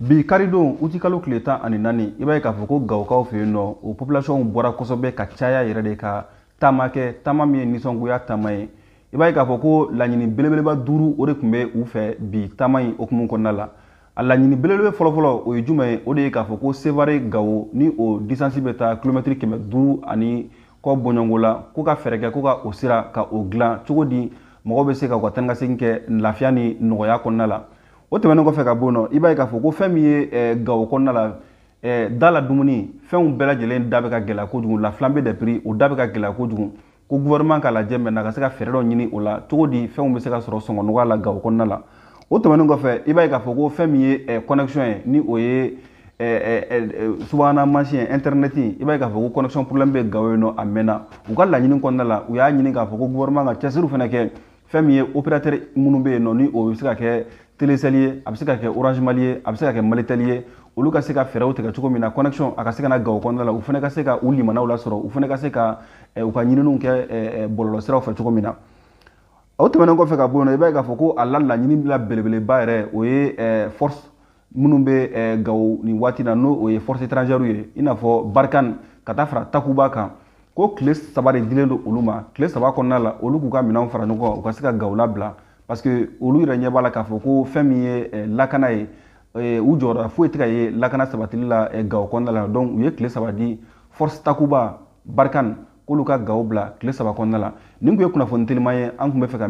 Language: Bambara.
Bi karidon, utikalo tile 14, i b'a ye k'a fɔ ko Gawokaw fɛ yen nɔ, o population bɔra kosɛbɛ ka caya yɛrɛ de ka taama kɛ, taama min ye nisɔngoya taama ye. I b'a ye k'a fɔ ko laɲini belebeleba duuru, o de tun bɛ u fɛ bi taama in hukumu kɔnɔna la. A laɲini belebele fɔlɔfɔlɔ, o ye jumɛn ye? O de ye k'a fɔ ko Sevare Gawo ni o distance bɛ taa kilomɛtiri 500 ani kɔ bɔɲɔgɔnko la, ko ka fɛɛrɛ kɛ ko ka o sira ka o dilan cogo di mɔgɔw bɛ se ka u ka taa ni ka segin kɛ lafiya ni nɔgɔya kɔnɔna la. O tɛmɛnen kɔfɛ ka bɔ yen nɔ, i b'a ye k'a fɔ ko fɛn min ye Gawo kɔnɔna la, da la dumuni fɛnw bɛɛ lajɛlen da bɛ ka gɛlɛya kojugu, la flambée des prix, o da bɛ ka gɛlɛya kojugu, ko gouvernement k'a lajɛ maintenant ka se ka fɛɛrɛ dɔ ɲini o la cogo di fɛnw bɛ se ka sɔrɔ sɔngɔ nɔgɔya la Gawo kɔnɔna la. O tɛmɛnen kɔfɛ, i b'a ye k'a fɔ ko fɛn min ye connexion ye, ni o ye subahana mansin ye, internet, i b'a ye k'a fɔ ko connexion problème bɛ Gawo yen nɔ a mɛnna. U ka laɲini kɔnɔna la, u y'a ɲini k'a fɔ ko gouvernement ka cɛsiriw fana kɛ, fɛn min ye opérateur minnu bɛ yen nɔ, ni o bɛ se ka kɛ Telecel ye, a bɛ se ka kɛ Orange Mali ye, a bɛ se ka kɛ Malitel ye, olu ka se ka fɛɛrɛw tigɛ cogo min na connexion a ka se ka na Gawo kɔnɔna la, u fana ka se ka u limanaw lasɔrɔ, u fana ka se ka u ka ɲininiw kɛ bɔlɔlɔsiraw fɛ cogo min na. O tɛmɛnen kɔfɛ ka bɔ yen nɔ, i b'a ye k'a fɔ ko a la laɲini la belebeleba yɛrɛ, o ye force minnu bɛ Gawo nin waati na, n'o o ye force étrangère ye, i n'a fɔ Barkhane ka taa fara Takuba kan, ko tile 3 de dilen don olu ma. Tile 3 kɔnɔna la, olu k'u ka minɛnw fara ɲɔgɔn kan, u ka se ka Gawo labila, parce que olu yɛrɛ ɲɛ b'a la k'a fɔ ko fɛn min ye lakana ye, u jɔyɔrɔ foyi tɛ ka ye lakana sabatili la Gawo kɔnɔna la. Donc u ye tile 3 di force Takuba, Barkhane, k'olu ka Gawo bila tile 3 kɔnɔna la. Nin tun ye kunnafoni teliman ye an tun bɛ fɛ ka